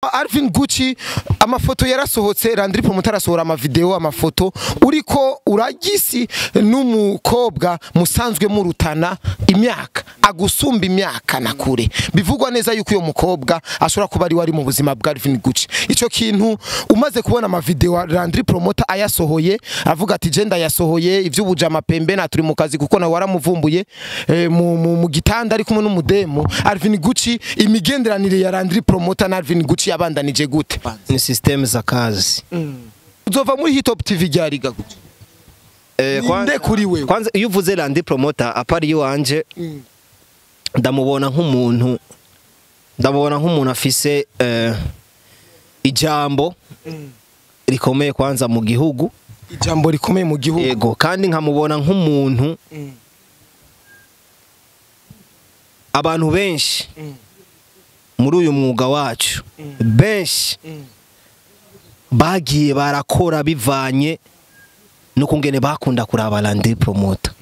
Alvin Gucci amafoto yarasohotse, Landry Promoter arasohora amavideo, amafoto uriko uragisi n'umukobwa musanzwe murutana imyaka, agusumba imyaka na kure. Bivugwa neza yuko uyo mukobwa ashobora kuba ari wari mu buzima bwa Alvin Gucci. Ico kintu umaze kubona amavideo Landry Promoter ayasohoye avuga ati je ndayasohoye ivy'ubujama pembe na turi mu kazi kuko nawe waramuvumbuye mu gitanda ari kumwe n'umudemo. Alvin Gucci, imigenderanire ya Landry Promoter na Alvin Gucci yabandanije gute? Ni system za kazi. Uzova muri Hitop TV ryari ga Gucci? Kwanza kuri wewe. Kwanza iyo uvuze Landry Promoter apari yiwanje ndamubona nk'umuntu, ndamubona nk'umuntu afise ijambo rikomeye kwanza mu gihugu, ijambo rikomeye mu gihugu. Yego, kandi nkamubona nk'umuntu abantu benshi muri uyu mwuga wacu benshi bagiye barakora bivanye nukungene bakunda kuraba Landry Promoter.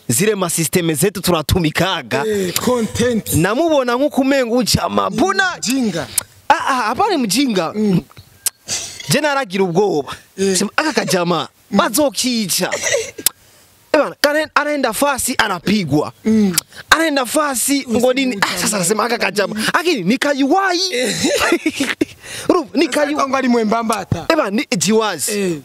Zile ma system zetu turatumikaga content. Namubona nkukumenga ujama mbona jinga. Apana mjinga. Je naragira ubwoba. Aka kajama bazokica. Ebana anaenda fasi anapigwa. Anaenda fasi ngo nini? Sasa nasema aka kajama. Akini nikayuwai. Nikayuwai ngo ari mwembambata. Ebana ni jiwazi.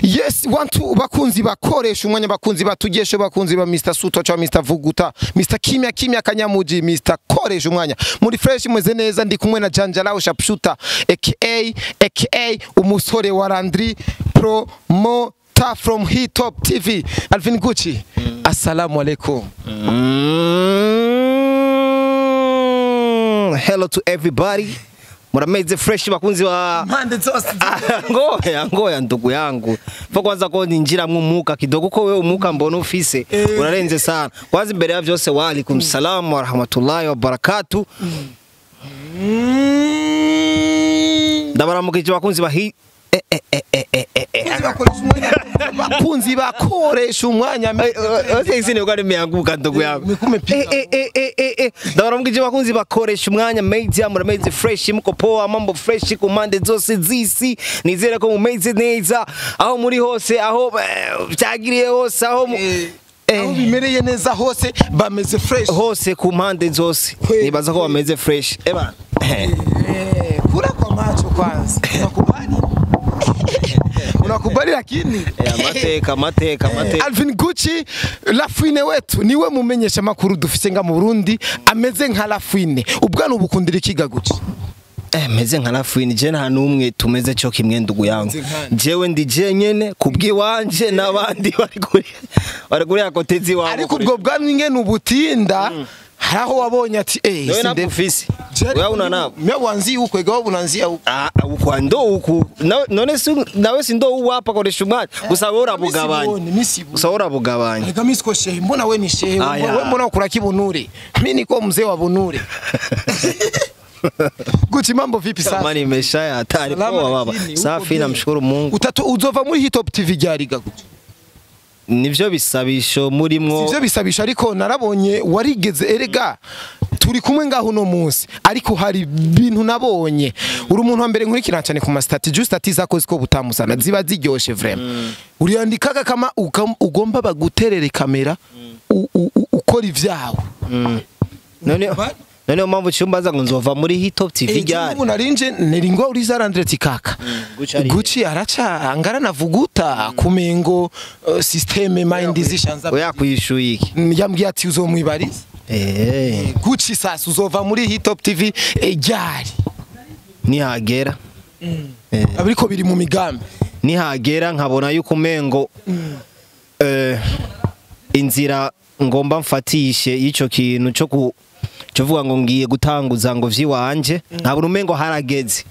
Yes, wantu bakunzi bakoresha umwanya, bakunzi batugesho, bakunzi ba Mr Suto cha Mr Vuguta, Mr Kimya Kimya Kanyamuji, Mr Koresha umwanya. Muri fresh mweze neza, ndi kumwe na Janjalao Sharpshooter aka umusore wa Landry Promoter from Hitop TV. Alvin Gucci. Assalamu alaikum. Hello to everybody. Murameze fresh bakunzi wa mpande zose. Ngoya ngoya ndugu yangu. Fa kwanza ko ninjira mwumuka kidogo ko wewe umuka mbona ufise urarenze sana. Kwanza imbere ya vyose wa alaikum salam wa rahmatullahi wa barakatuh. Ndabaramukije bakunzi ba bakunzi bakoresha umwanya. Ose ni uko nimeanguka ndugu yangu. Ndabaramukije bakunzi bakoresha umwanya media, murameze fresh, muko poa, mambo fresh ku mande zose zisi. Nizere ko mumeze neza aho muri hose, aho byagiriye hose, aho aho bimereye neza hose bameze fresh hose ku mande zose. Nibaza ko bameze fresh. Eba kura kwa macho kwanza. Unakubali? Unakubali lakini amateka amateka amateka. Alvin Gucci Lafwine wetu niwe mumenyesha makuru dufise nga mu Burundi ameze nka Lafwine. Ubwana ubukundira ikiga Gucci? Meze nka Lafwine je nta numwe tumeze cyo kimwe ndugu yangu. Jewe ndi je nyene kubwiwanje nabandi bari kuri akotezi wabo. Ariko ubwo bwanwe ingene ubutinda haraho wabonye ati sinde ofisi. Wewe una nabo. Mimi wanzi huko ega unanzia huko. Uko ndo huko. None si nawe si ndo uwapa koresha umwanya. Gusa wewe urabugabanya. Gusa wewe urabugabanya. Ega mimi siko shehe, mbona wewe ni shehe? Wewe mbona ukura kibunure? Mimi niko mzee wa bunure. Gucci mambo vipi sasa? Mani imesha hatari poa baba. Safi namshukuru Mungu. Uzova muri Hitop TV ryari ga Gucci? Nivyo bisabisho murimwo. Sivyo bisabisho ariko narabonye warigeze erega turi kumwe ngaho no munsi ariko hari bintu nabonye. Uri umuntu wa mbere nkurikirana cyane ku ma stati, just stati zako ziko butamusana ziba ziryoshe vraiment. Uriyandikaga kama ugomba baguterere kamera ukora ivyawe. None mpamvu cyumbaza ngo nzova muri Hitop TV ryari? Ubu narinje niringwa uri Landry tikaka. Gucci araca angara navuguta kumengo systeme mind zishanza. Oya kwishuye iki? Yambwiye ati uzomwibariza. Gucci sasa uzova muri Hitop TV ryari? Nihagera. Ariko biri mu migambi. Nihagera nkabona yuko umengo inzira ngomba mfatishe y'ico kintu cyo ku cyovuga ngo ngiye gutanguza ngo vyiwanje nkabona umengo harageze.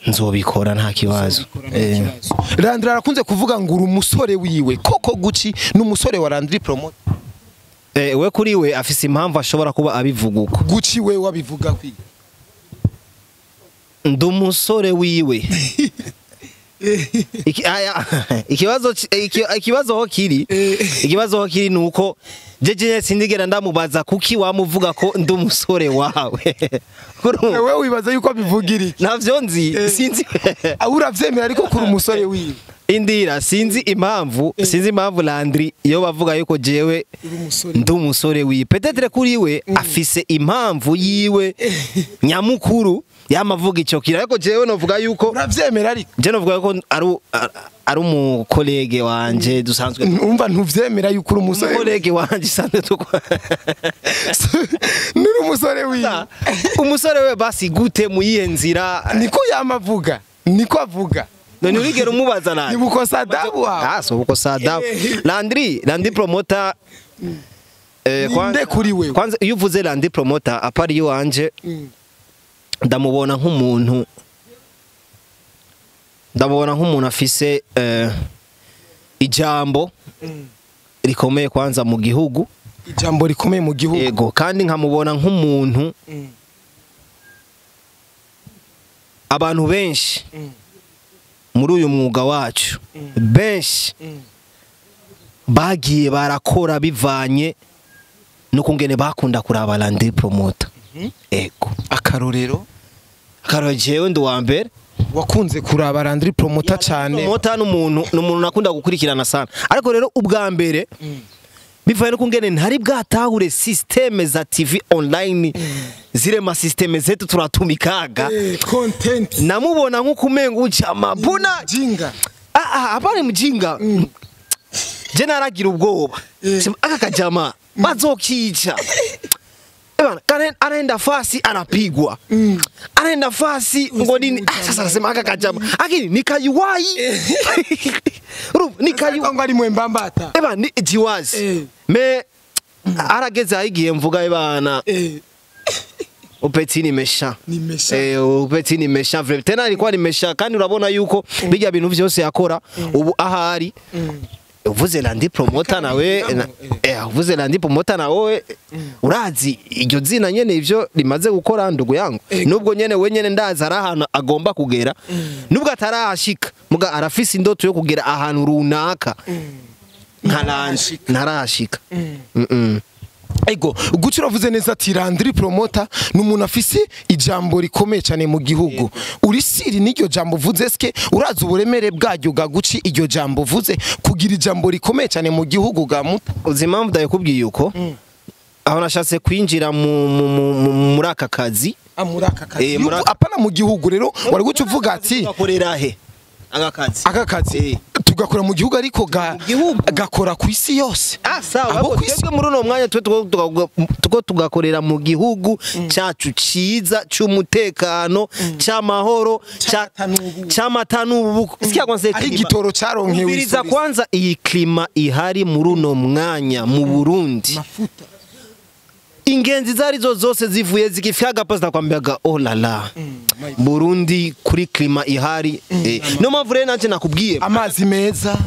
Nzobikora nta kibazo. Landry arakunze kuvuga ngo uri umusore wiwe koko. Gucci ni umusore wa Landry Promoter? We kuri we afise impamvu ashobora kuba abivuga uko. Gucci we wabivuga kwiga? Ndi umusore wiwe. Ikibazo ho kiri, ikibazo ho kiri nuko jeje sindigera ndamubaza kuki wamuvuga ko ndi umusore wawe. Wewe wibaza yuko abivugira iki? Navyo nzi, sinzi. Uravyemera ariko kuri umusore wiwe? Indira, sinzi impamvu, sinzi impamvu Landry iyo bavuga yuko jewe ndi umusore wiwe. Peut-être kuri we afise impamvu yiwe nyamukuru yamavuga ico kira, ariko jewe novuga yuko Uravyemera ariko? Je novuga yuko ari umukolege wanje dusanzwe. Umva, ntuvyemera yuko uri umusore? Umukolege wanje sanzwe tukwa. Nuri umusore wiwe? Umusore we basi gute, muyihe nzira? Niko yamavuga, niko avuga. None urigera umubaza nawe? Ni bukosa adabu wawe. Ah, so bukosa adabu. Landry Promoter, Ninde kuri wewe? Kwanza iyo uvuze Landry Promoter, apari iwanje ndamubona nk'umuntu, ndamubona nk'umuntu afise ijambo rikomeye kwanza mu gihugu. Ijambo rikomeye mu gihugu. Yego, kandi nkamubona nk'umuntu abantu benshi muri uyu mwuga wacu benshi bagiye barakora bivanye n'ukungene bakunda kuraba Landry Promoter. Ego. Akarorero? Akarorero, jewe ndi uwa mbere. Wakunze kuraba Landry Promoter cyane. Promoter n'umuntu nakunda gukurikirana sana, ariko rero ubwa mbere bivanye n'ukungene ntari bwatahure système za TV online, zile ma système zetu turatumikaga. Content. Namubona nk'ukumenga uca mabuna. Jinga. Ah ah, apana mjinga. Je naragira ubwoba. Sema aka kajama bazokica. Ebana, kane anaenda fasi anapigwa. Anaenda fasi ngo nini? Ah, sasa nasema aka kajama. Akini nikayuwai. Urumva nikayuwai. Ngo ari mwembambata. Eba ni jiwazi. Me arageze ahigiye mvuga ebana. Upeti ni mesha. Ni mesha. Upeti ni mesha. Tena alikuwa ni mesha kandi urabona yuko bijya bintu vyose yakora ubu ahari. Uvuze Landry Promoter nawe, uvuze Landry Promoter nawe urazi iryo zina nyene ivyo rimaze gukora, ndugu yangu. Nubwo nyene we nyene ndazi ari ahantu agomba kugera, nubwo atarahashika, muga arafise indoto yo kugera ahantu runaka nka Landry ntarahashika. Ego, Gucci uravuze neza ati Landry Promoter ni umuntu afise ijambo rikomeye cyane mu gihugu. Uri siri n'iryo jambo uvuze? Eske urazi uburemere bwaryo ga Gucci, iryo jambo uvuze, kugira ijambo rikomeye cyane mu gihugu ga muta? Uzi impamvu ndabikubwiye uko? Aho nashatse kwinjira muri aka kazi. Muri aka kazi. Apana mu gihugu rero wari guca uvuga ati gakorera he aka kazi? Aka kazi tugakora mu gihugu, ariko gakora ku isi yose. Ah sawa, twebwe muri uno mwanya twe tuko tugakorera mu gihugu cyacu ciza cy'umutekano, cy'amahoro, cy'amata n'ubuki. Sikia kwanza ari igitoro caronkewe. Umviriza kwanza iyi climat ihari muri uno mwanya mu Burundi. Mafuta. Ingenzi zarizo zose zivuye zikifyaga pasi nakwambiaga oh la la. Burundi kuri climat ihari. No mpamvu rero nanje nakubwiye amazi meza,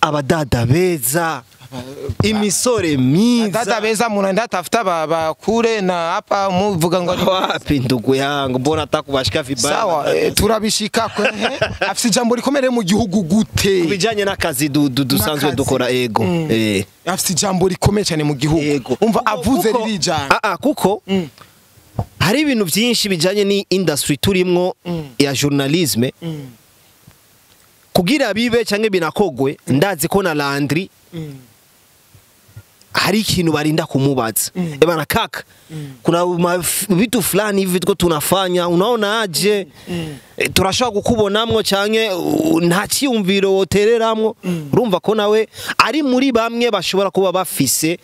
abadada beza, imisore myiza. Dada beza munaenda tafuta bakure na hapa muvuga ngo wapi ndugu yangu, mbona atakubashika vibaya. Sawa, turabishika kwe. Afise ijambo rikomeye mu gihugu gute? Kubijanye n'akazi dusanzwe dukora, ego. Afise ijambo rikomeye cyane mu gihugu. Umva avuze riri jambo. Ah ah, kuko hari ibintu byinshi bijanye ni industry turimwo ya journalisme. Kugira bibe canke binakogwe, ndazi ko na Landry hari ikintu barinda kumubaza. Ebana kaka, kuna vitu fulani hivi tuko tunafanya, unaona aje? Turashobora kukubonamwo canke nta cyiyumviro wotereramwo? Urumva ko nawe ari muri bamwe bashobora kuba bafise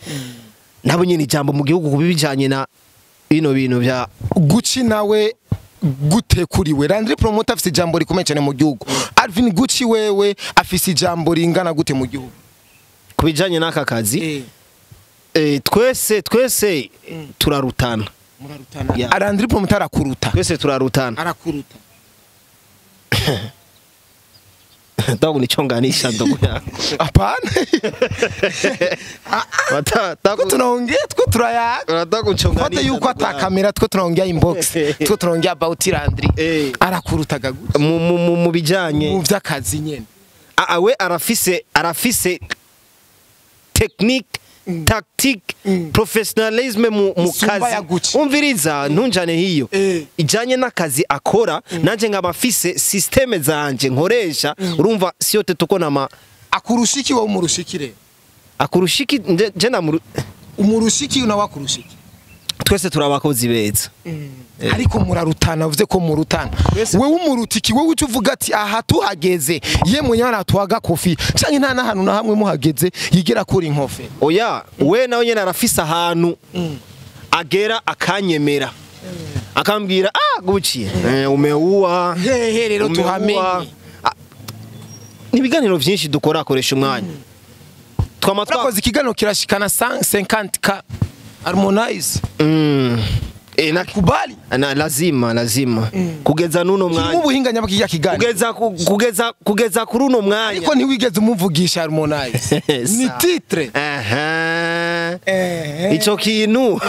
nabo nyine ijambo mu gihugu kubijanye na bino bintu vya Gucci. Nawe gute kuri we, Landry Promoter afise ijambo rikomeye cyane mu gihugu. Alvin Gucci wewe afise ijambo ringana gute mu gihugu? Kubijanye n'aka kazi, twese turarutana. Murarutana. Landry Promoter arakuruta? Twese turarutana. Arakuruta. Nataka kunichonganisha ndugu yangu. Hapana. Tuko tunaongea, tuko turayaga. Unataka kunichonganisha. Fata yuko ata kamera, tuko tunaongea inbox. Tuko tunaongea about Landry. Arakurutaga Gucci. Mu bijanye mu vy'akazi nyene. We arafise technique, tactique, professionalisme mu kazi. Umviriza ntunjane hiyo. Ijanye n'akazi akora, nanje nkaba mfise système zanje nkoresha, urumva siyote tuko nama akurushiki wowe umurushikire. Akurushiki nje na umurushiki una wakurushiki. Twese turabakozi beza. Ariko murarutana, uvuze ko murutana. Wewe umurutiki, wewe ucuvuga ati aha tuhageze, ye munyana atwaga kofi canke nta nahantu na hamwe muhageze yigera kuri inkofe. Oya, we nawe nyene arafise ahantu agera akanyemera. Akambwira Gucci umeua. Hehe rero tuhamenye. Ni ibiganiro vyinshi dukora akoresha umwanya. Twama twakoze ikiganiro kirashikana 150k Harmonize. Na kubali na lazima kugeza nuno mwanya ubuhinga nyabaki ya kiganiro kugeza kuri uno mwanya, ariko ntiwigeze umuvugisha Harmonize. Ni titre. Ico kintu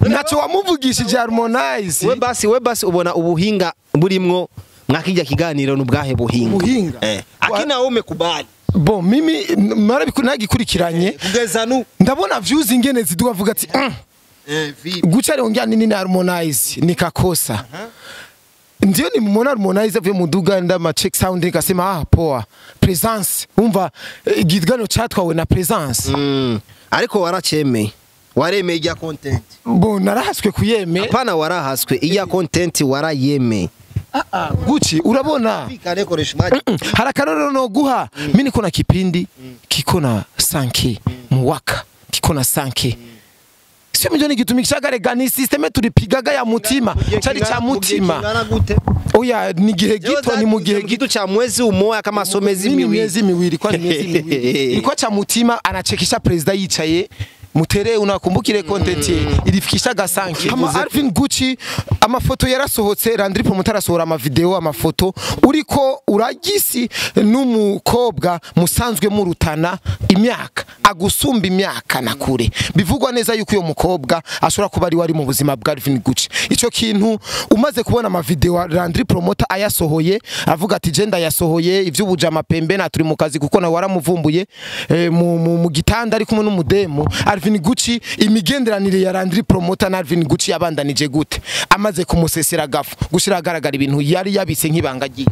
naco wamuvugishije Harmonize. We basi ubona ubuhinga burimwo mwakijya kiganiro n'ubwahe buhinga. Akina umekubali. Bon, mimi narabikurikiranye kugeza nu ndabona views ingene ziduga avuga ati Gucci aliongea nini na Harmonize nikakosa. Ndio nimeona Harmonize avuye mu duga ndama check sound nikasema poa presence, umva ikiganiro cyatwawe na presence. Ariko waracemeye, waremeye iya content. Bon, narahaswe kuyeme. Hapana, warahaswe iya content warayemeye. Gucci urabona haraka rero no guha. Mimi niko na kipindi kiko na 5K muwaka kiko na 5K. Sio milioni gitumikishaga rega ni system tulipigaga ya mutima cari cha mutima. Oya ni gihe gito, ni mu gihe gito cha mwezi umoya kama so miezi miwili. Miezi miwili kwa miezi miwili. Ilikuwa cha mutima anachekisha president yicaye mutere, unakumbukire content ilifikishaga 5K. Ama Alvin Gucci amafoto yarasohotse, Landry Promoter arasohora ama video amafoto uriko uragisi n'umukobwa musanzwe murutana imyaka, agusumba imyaka na kure. Bivugwa neza yuko uyo mukobwa ashobora kuba ari wari mu buzima bwa Alvin Gucci. Ico kintu umaze kubona ama video Landry Promoter ayasohoye avuga ati je ndayasohoye ivy'ubujama pembe na turi mu kazi kuko na waramuvumbuye mu gitanda ari kumwe n'umudemu. Alvin Gucci imigenderanire ya Landry Promoter na Alvin Gucci yabandanije gute amaze kumusesera gafu gushira agaragara ibintu yari yabitse nk'ibanga giye?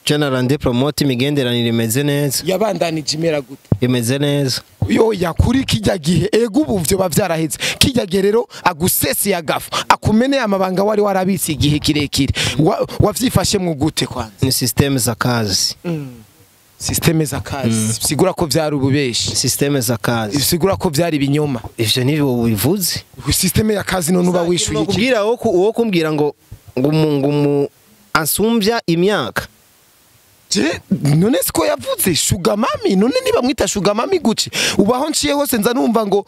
General Landry Promoter imigenderanire imeze neza. Yabandanije imera gute? Imeze neza. Yo yakuri kijya gihe ego ubu byo bavyaraheze. Kijya gihe rero agusesiye gafu akumeneye amabanga wari warabitse igihe kirekire. Wavyifashe mu gute kwanza? Ni system za kazi. Systeme za kazi. Sigura ko vyari ububeshi. Systeme za kazi. Sigura ko vyari ibinyoma. Ivyo nivyo ubivuze. Systeme ya kazi none uba wishuye iki? Kubwira wo kumbwira ngo ngumu ansumbya imyaka. Je none siko yavuze sugar mami, none niba mwita sugar mami Gucci. Ubaho nciye hose nza numva ngo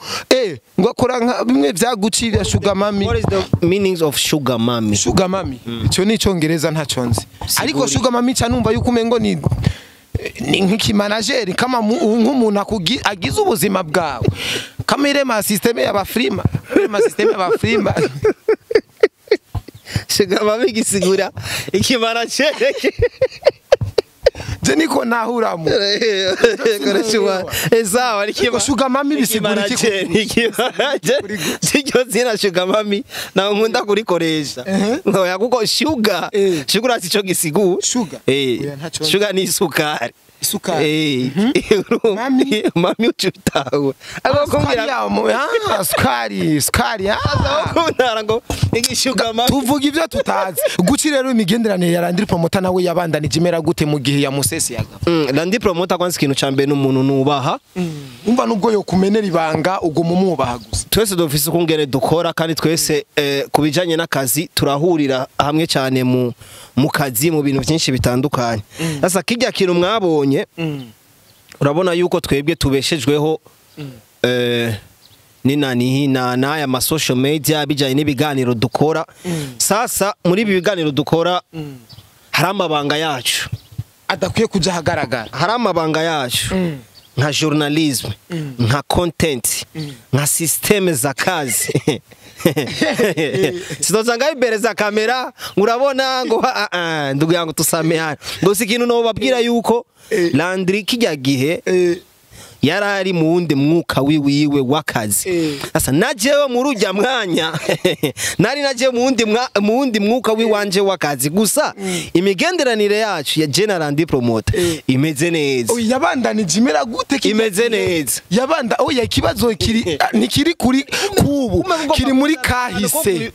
ngo akora nka bimwe vya Gucci ya sugar mami. What is the meanings of sugar mami? Sugar mami. Ico ni icongereza ntaco nzi. Ariko sugar mami ca numva yuko umengo ni nk'ikimanageri kama nk'umuntu agize ubuzima bwawe kama irema systeme y'abafrima, irema systeme y'abafrima. Sugar mami gisigura ikimanageri. Je niko nahuramo. Sawa, sugar mami bisigura iki? Iryo zina sugar mami na nkunda kurikoresha. Oya kuko sugar sugar sico gisigura. Sugar. Sugar ni isukari. Isukari. Mami mami ucutawe. Agokumbira sukari sukari. Agokumbira ngo igishuga mami. Tuvuga ivyo tutazi. Gucci rero imigenderanire ya Landry Promoter nawe yabandanije imera gute mu gihe ya musesi yaga? Landry Promoter kwanza ikintu ca mbere n'umuntu nubaha. Umva nubwo yo kumenera ibanga uguma umubaha gusa. Twese dufise ukungene dukora kandi twese kubijanye n'akazi turahurira hamwe cyane mu kazi mu bintu byinshi bitandukanye. Sasa kijya kintu mwabonye urabona yuko twebwe tubeshejweho ni naya ma social media bijanye n'ibiganiro dukora. Sasa muri ibi biganiro dukora Hari amabanga yacu adakwiye kuja ahagaragara. Hari amabanga yacu nka journalisme, nka content, nka système za kazi. Sinozanga imbere za kamera urabona ngo ndugu yangu tusamehane. Gusa ikintu no babwira yuko Landry kijya gihe yarari mu wundi mwuka wiwiwe w'akazi. Sasa najewe muri ujya mwanya nari naje mu wundi mwuka wiwanje w'akazi. Gusa imigenderanire yacu ya General Landry Promoter imeze neza. Yabandanije imera gute? Imeze neza. Yabanda oya, ikibazo kiri ntikiri kuri kubu, kiri muri kahise.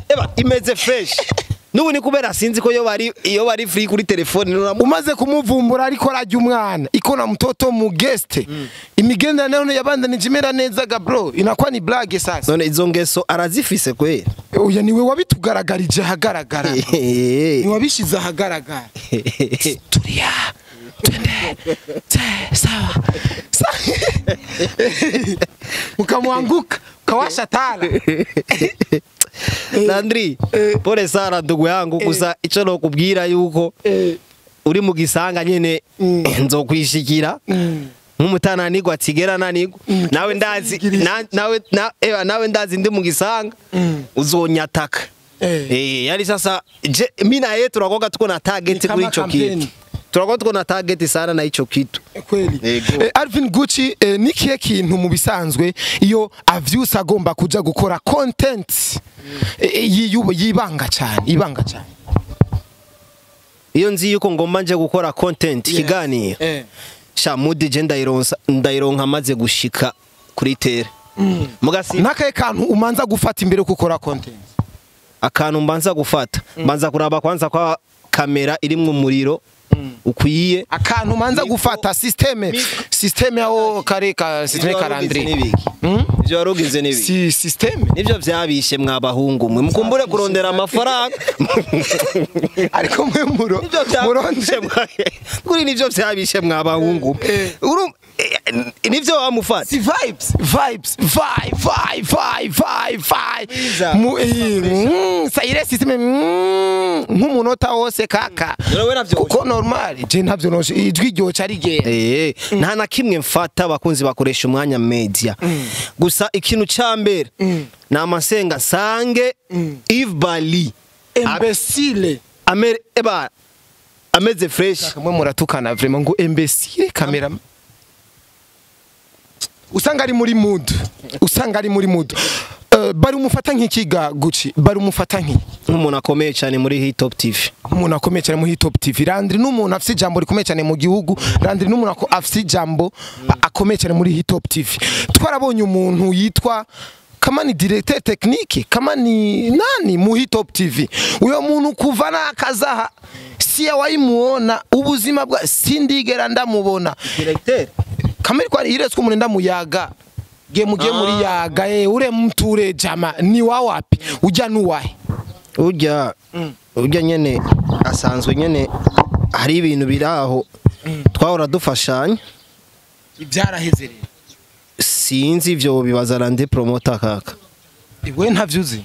Eba imeze fresh. Nubu ni kubera sinzi ko iyo bari free kuri telefone. Umaze kumuvumbura ariko arajya umwana ikona mtoto mu guest. Imigenderanire yabandanije imera neza ga bro, inakuwa ni blague sasa. None izo ngeso arazifise kweli? Oya, niwe wabitugaragarije ahagaragara. Ni wabishize ahagaragara. Tulia. Twende. Sawa. Ukamwanguka, ukawasha tara. Landry, pole sana ndugu yangu. Gusa ico nokubwira yuko uri mu gisanga nyene nzokwishikira nk'umutananirwa atigera nanirwa. Nawe ndazi nawe ndazi ndi mu gisanga uzonyataka. Yani sasa mimi na yeye turakoga tuko na target kuri ico kintu. Turakoga tuko na target sana na ico kitu. Kweli. Alvin Gucci, nikiye kintu mu bisanzwe iyo avyusa agomba kuja gukora content yibanga cyane, ibanga cyane. Iyo nzi yuko ngomba nje gukora content kiganiro. Sha mudi je ndayironka maze gushika kuri tere. Mugasi nakaye kantu umanza gufata imbere gukora content. Akantu mbanza gufata, mbanza kuraba kwanza kwa kamera irimwo umuriro ukwiye. Akantu manza gufata systeme aho kareka systeme karandri. Ivyo warugize nibi. Si systeme nivyo vyabishe mwabahungu mwe mukumbure kurondera amafaranga. Ariko mwe muronde kuri nivyo vyabishe mwabahungu. Nivyo wamufata. Si vibes vibe vibe. Saire systeme nk'umunota wose kaka. Kuko normal je ntavyo no ijwi ryoca ari gera. Nta na kimwe mfata abakunzi bakoresha umwanya media. Gusa ikintu ca mbere na amasenga sange Yves Bali imbecile eba ameze fresh. Mwe muratukana vraiment ngo imbecile camera. Usanga ari muri mood. Usanga ari muri mood. Bari umufata nk'ikiga Gucci, bari umufata nki nk'umuntu akomeye cyane muri Hit Top TV. Umuntu akomeye cyane muri Hit Top TV. Landry n'umuntu afite ijambo rikomeye cyane mu gihugu. Landry n'umuntu afite ijambo akomeye cyane muri Hit Top TV. Twarabonye umuntu yitwa kama ni directeur technique, kama ni nani mu Hit Top TV. Uyo muntu kuva nakazaha si wayimuona ubuzima bwa sindigera ndamubona. Directeur kama ilikuwa ile siku mnenda muyaga. Gemuge muri yaga ure mture jama ni wawapi ujya nuwahe ujya ujya nyene asanzwe nyene hari ibintu biraho twahora dufashanya ibyaraheze rero sinzi ivyo bibaza Landry Promoter kaka. Iwe ntavyuzi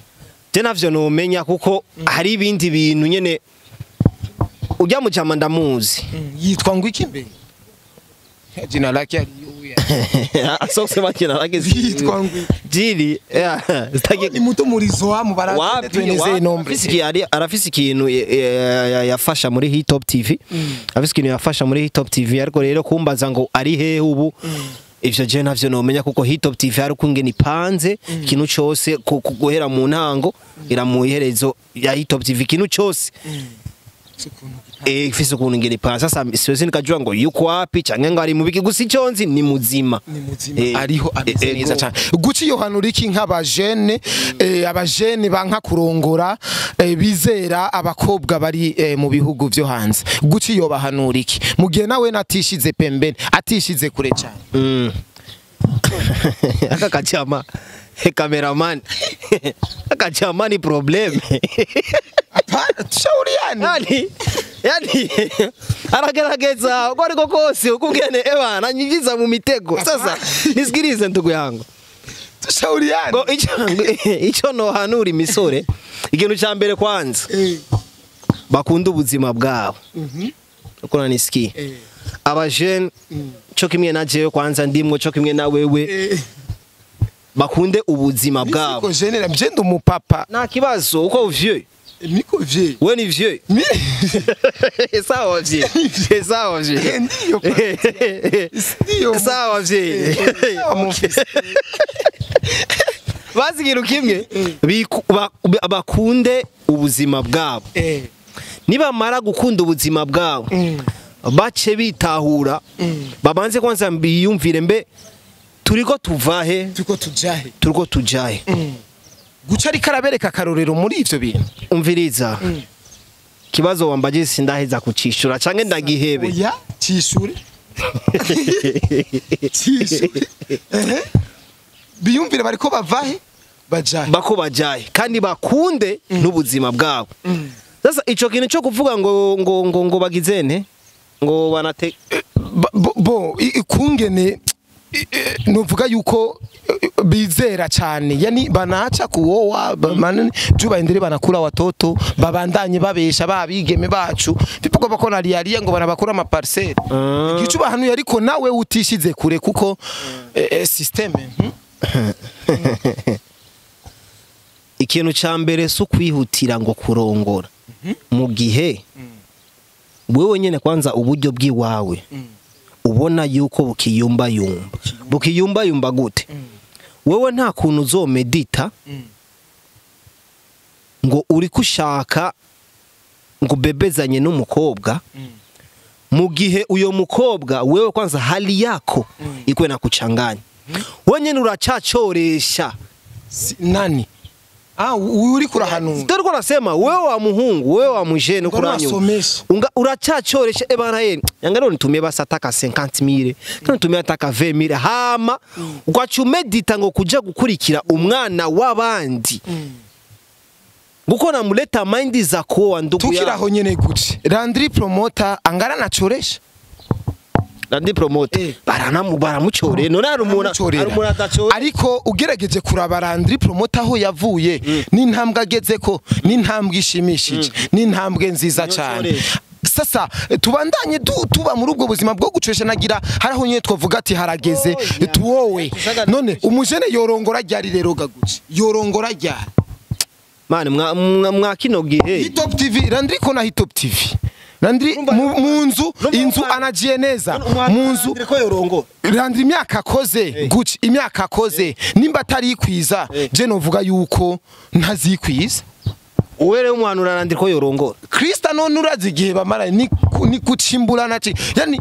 je navyo nomenya kuko hari ibindi bintu nyene ujya mu jama ndamuzi yitwa ngo iki mbe jina lake ali so kusema jina lake yitwa ngo jili ni muto murizo wa mubaraka tueneze nombre. Arafise ikintu yafasha muri Hit Top TV. Arafise ikintu yafasha muri Hit Top TV ariko rero kumbaza ngo ari hehe ubu ivyo je navyo nomenya kuko Hit Top TV ari kungena ipanze ikintu cyose guhera mu ntango ira mu iherezo ya Hit Top TV ikintu cyose ifise ukuntu ngene pa sasa siwezi nikajua ngo yuko wapi canke ngo ari mubiki gusa icyo nzi ni muzima ariho ameze neza cyane. Gucci yohanura iki nk'abajene abajene banka kurongora bizera abakobwa bari mu bihugu byo hanze. Gucci yobahanura iki mu gihe nawe natishize pembeni atishize kure cyane? Aka kachama cameraman aka chama ni problem. Apana tushauriane. Yani aragerageza uko ariko kose ukugene ebana nyinjiza mu mitego. Sasa nisikilize ndugu yangu. Tushauriane. Ngo ico no hanura imisore ikintu ca mbere kwanza. Bakunda ubuzima bwabo. Uko nanisikia abajene cyo kimwe na jewe kwanza ndimwo cyo kimwe na wewe, bakunde ubuzima bwabo. Niko jeune, mje ndo mupapa. Nta kibazo, uko vieux. Niko vieux. We ni vieux. Sawa vieux. Sawa vieux. Ndiyo. Ndiyo. Sawa vieux. Sawa mon fils. Bazi ikintu kimwe, bakunde ubuzima bwabo. Nibamara gukunda ubuzima bwabo, bace bitahura, babanze kwanza biyumvire mbe turiko tuvahe, turiko tujahe, turiko tujahe. Guca ariko arabereka akarorero muri ivyo bintu. Umviriza, kibazo wambaje sindaheza kucishura canke ndagihebe. Oya, cishure. Cishure. Biyumvire bariko bavahe bajahe. Bako bajahe kandi bakunde n'ubuzima bwabo. Sasa ico kintu cyo kuvuga ngo ngo ngo ngo bagizene ngo banate bo ikungene nuvuga yuko bizera cyane, yani banaca kuoa jubaendere banakura watoto babandanye babesha babigeme bacu bivuga bako nariariye ngo banabakura ama parcelle. Igicuba hanu yariko nawe utishize kure kuko systeme. Ikintu ca mbere so kwihutira ngo kurongora mu gihe wewe nyene kwanza uburyo bw'iwawe ubona yuko bukiyumba yumba. Bukiyumba yumba gute? Wewe nta kuntu uzomedita ngo uri kushaka ngo bebezanye n'umukobwa mu gihe uyo mukobwa wewe kwanza hali yako ikwe na kuchanganya. Wewe nyene uracacoresha. Nani? Ah, uri kurahanura. Dore ko nasema wewe wa muhungu, wewe wa mujene kuranyuma. Uracacoresha ebana yene. Yangaro nitumie basi ataka 50000, kandi nitumie ataka 20000 hama ukachumedita ngo kuja gukurikira umwana w'abandi. Guko namuleta mind za kuoa ndugu ya. Tukiraho nyene guci. Landry Promoter angara nacoresha. Landry Promoter baramucore none ari umuntu atacore. Ariko ugerageje kuraba Landry Promoter aho yavuye n'intambwe agezeko, n'intambwe ishimishije, n'intambwe nziza cyane. Sasa tubandanye tuba muri ubwo buzima bwo gucesha nagira haraho nyene twavuga ati harageze tuwowe. None umujene yorongora ryari rero gaguci? Yorongora ryari? Mani mwa kino gihe Hitop TV, Landry kona Hitop TV. Landry munzu inzu anajieneza munzu Landry imyaka akoze guci imyaka akoze nimba atari kwiza je novuga yuko ntazikwiza. Uwere umwanura Landry ko yorongora. Krista none urazi igihe bamara ni kucimbura naci yani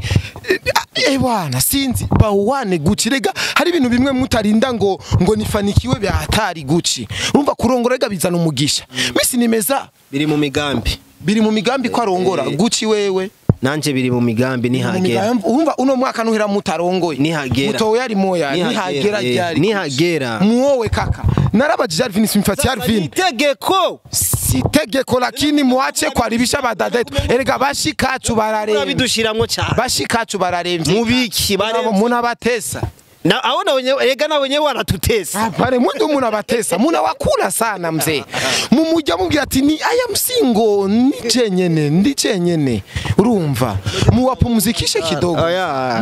bwana sinzi bawane guci rega hari ibintu bimwe mutarinda ngo ngo nifanikiwe bya hatari guci. Urumva kurongora rega bizana umugisha. Misi nimeza biri mu migambi. Biri mu migambi ko arongora guci wewe. Nanje biri mu migambi nihagera. Urumva uno mwaka nuhera mutarongoye. Nihagera. Mutowe yari moya nihagera ryari. Nihagera. Muwowe kaka. Narabajije Alvin simfati Alvin. Itegeko. Si tegeko lakini muache kwaribisha badadetu. Erega bashikacu bararemvye. Urabidushiramwo cyane. Bashikacu bararemvye. Mubiki baremvye. Munabatesa. Na aona wenyewe erega na wenyewe wanatutesa. Pale mwendo munabatesa, munawakula sana mzee. Mumuja mubwira ati ni aya msingo ndichenyene ndichenyene. Urumva muwapumzikishe kidogo.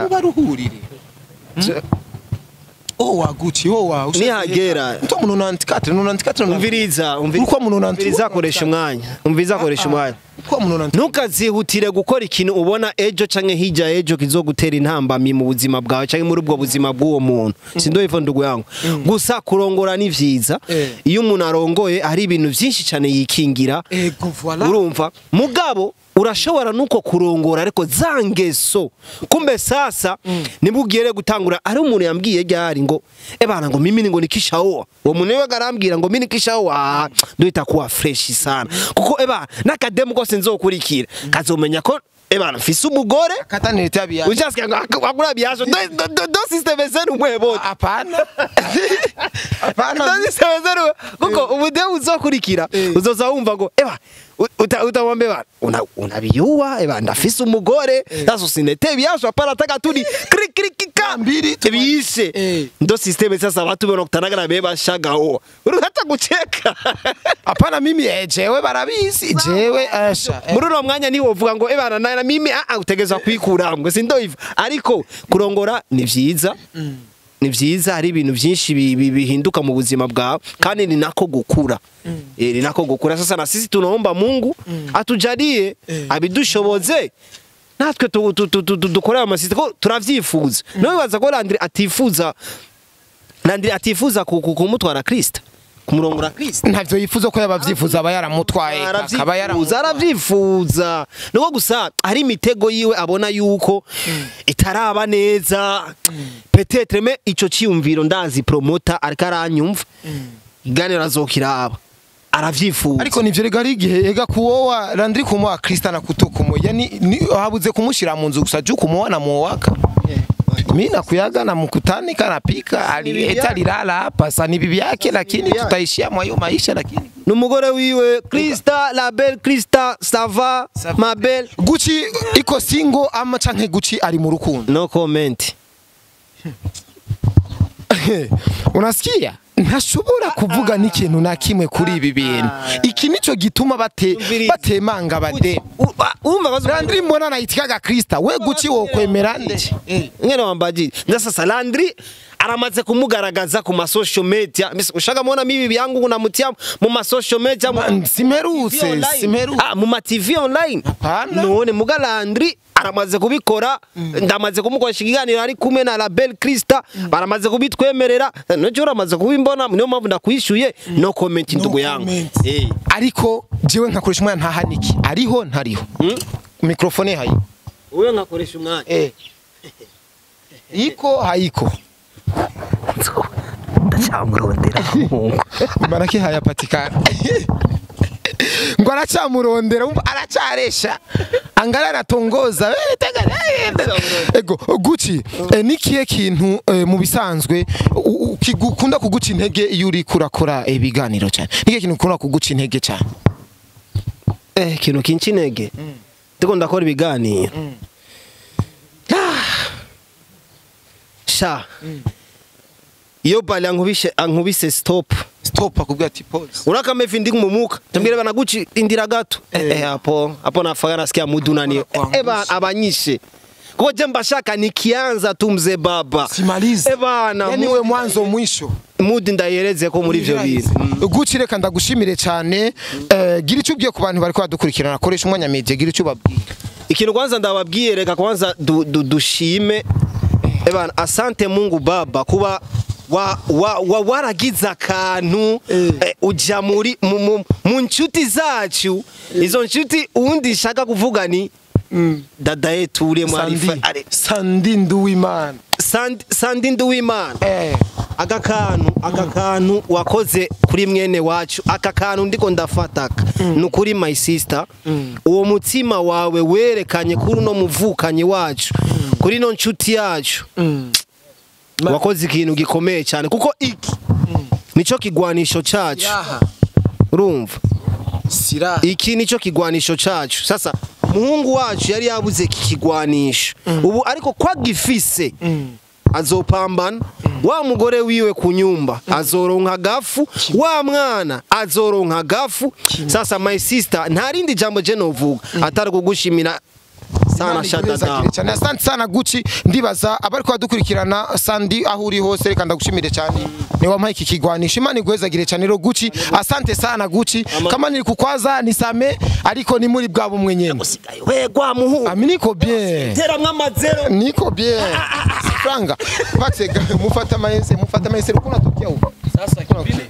Mubaruhurire. Owa Gucci owa nihagera. Mto munonantikatre nonantikatre umviriza umviriza uko munonantikatre koresha umwanya umviriza koresha umwanya uko munonantikatre. Ntukazihutire gukora ikintu ubona ejo canke hijya ejo kizogutera intambamyi mu buzima bwawe canke muri ubwo buzima bw'uwo muntu. Sindo hivyo ndugu yangu. Gusa kurongora ni vyiza. Iyo umuntu arongoye hari ibintu vyinshi cyane yikingira. Urumva mugabo urashobora nuko kurongora ariko zangeso kumbe sasa nibugere gutangura. Ari umuntu yambwiye ryari ngo ebana ngo mimi ngo nikishaoa. Uwo muntu we garambwira ngo mimi nikishaoa ndoita kuwa fresh sana kuko eba nakademu kose nzokurikira kazomenya ko ebana mfise umugore katanireta biya ujasikia ngo akura biyazo do system zenu mwebo. Hapana hapana do system zenu kuko ubude uzokurikira uzoza wumva ngo eba Utamwambia unabiua eba ndafise umugore, sasa usinete biasho hapana, nataka tu ni kri kri kika Mbili biishe. Ndo system sasa watu wanakutanaga na beba shagaoa. Hata kucheka. Hapana mimi jewe barabizi jewe asha. Muri uno mwanya ni wovuga ngo ebana na mimi utegezwa kwikura ngo sindo hivyo, ariko kurongora ni vyiza. Ni vyiza, hari ibintu byinshi bihinduka mu buzima bwawe kandi ni nako gukura. Ni nako gukura. Sasa na sisi tunaomba Mungu atujalie abidushoboze natwe dukore amasisi ko turavyifuza. No bibaza ko Landry atifuza kumutwara Kristo, kumurongora Kristo. Ntavyo yifuza ko yabavyifuza aba yaramutwaye akaba yaramutwaye. Aravyifuza. Nuko gusa hari imitego yiwe abona yuko itaraba neza. Peut-être mais ico ciyumviro ndazi promoter ariko aranyumva. Iganiro azokiraba. Aravyifuza. Ariko nivyo rega ari igihe ega kuwowa Landry kumuha Kristo na kutokumo. Yani habuze kumushira mu nzu gusa kumuwa na muwaka. Mimi nakuyaga na mkutani kanapika alileta lilala hapa sasa ni bibi yake, lakini tutaishia mwa hiyo maisha, lakini numugore wiwe Krista la belle Krista ça va ma belle. Gucci iko single ama canke Gucci ari mu rukundo? No comment. Unasikia? Ntashobora kuvuga n'ikintu na kimwe kuri ibi bintu. Iki nico gituma batemanga bade. Umva Landry mbona naitikaga Krista, we Gucci wo kwemera nde? Ngene wambaji. Sasa Landry aramaze kumugaragaza ku ma social media. Ushaka muona mimi byangu namutia mu ma social media simerutse simerutse mu ma TV online. None muga Landry aramaze kubikora, ndamaze kumukoresha ikiganiro ari kumwe na Label Krista, baramaze kubitwemerera. Nojo uramaze kubimbona, niyo mpamvu ndakwishuye no comment ndugu yangu. Ariko jewe nkakoresha umwana ntahaniki. Ariho ntariho. Mikrofone hayi. Wewe nkakoresha umwana. Iko haiko. Ndacamurondera mungu. Manake hayapatikana. Ngo aracamurondera umva aracaresha. Angara aratongoza. Ego Gucci nikiye kintu mu bisanzwe kigukunda kuguca intege iyo uri kurakora ibiganiro cyane. Nikiye kintu ukunda kuguca intege cyane? Kintu kinci intege. Ndiko ndakora ibiganiro. Sha. Iyo bali ankubise stop. Stop akubwira ati pause. Urakame ndi kumumuka. Tambire bana Gucci indira gato. Hapo hapo nafaka nasikia mudu nani. Bana abanyishe. Kuko je mbashaka nikianza tu mzee baba. Simalize. Bana yani we mwanzo mwisho. Mudi ndayereze ko muri ivyo bintu. Gucci reka ndagushimire cyane. Gira icyo ubwiye ku bantu bariko badukurikirana, koresha umwanya media, gira icyo babwiye. Ikintu kwanza ndababwiye reka kwanza dushime. Bana asante Mungu baba kuba waragize akantu uja muri mu nshuti zacu. Izo nshuti undi shaka kuvuga ni dada yetu uri mwarifa Sandi Nduwimana. Sandi Nduwimana. Aka kantu wakoze kuri mwene wacu, aka kantu ndiko ndafataka nukuri my sister. Uwo mutima wawe werekanye kuri no muvukanye wacu, kuri no nshuti yacu. Wakoze ikintu gikomeye cyane kuko iki nico kigwanisho cacu. Urumva? Iki nico kigwanisho cacu. Sasa muhungu wacu yari yabuze iki kigwanisho. Ubu ariko kwa gifise azopambana. Wa mugore wiwe kunyumba azoronka gafu, wa mwana azoronka gafu. Sasa my sister ntarindi jambo je novuga atari kugushimira sana shadada. Cyane asante sana Gucci, ndibaza abariko badukurikirana Sandi aho uri hose reka ndagushimire cyane. Ni wampaye iki kigwanisho, Imana igwezagire cyane rero Gucci. Asante sana Gucci. Kama nilikukwaza nisame, ariko ni muri bwa bumwe nyene. We gwa muhu. Ami niko bien. Tera mwamazero. Niko bien. Franga. Patse mufata maese, mufata maese kuna tokia huko. Sasa kipindi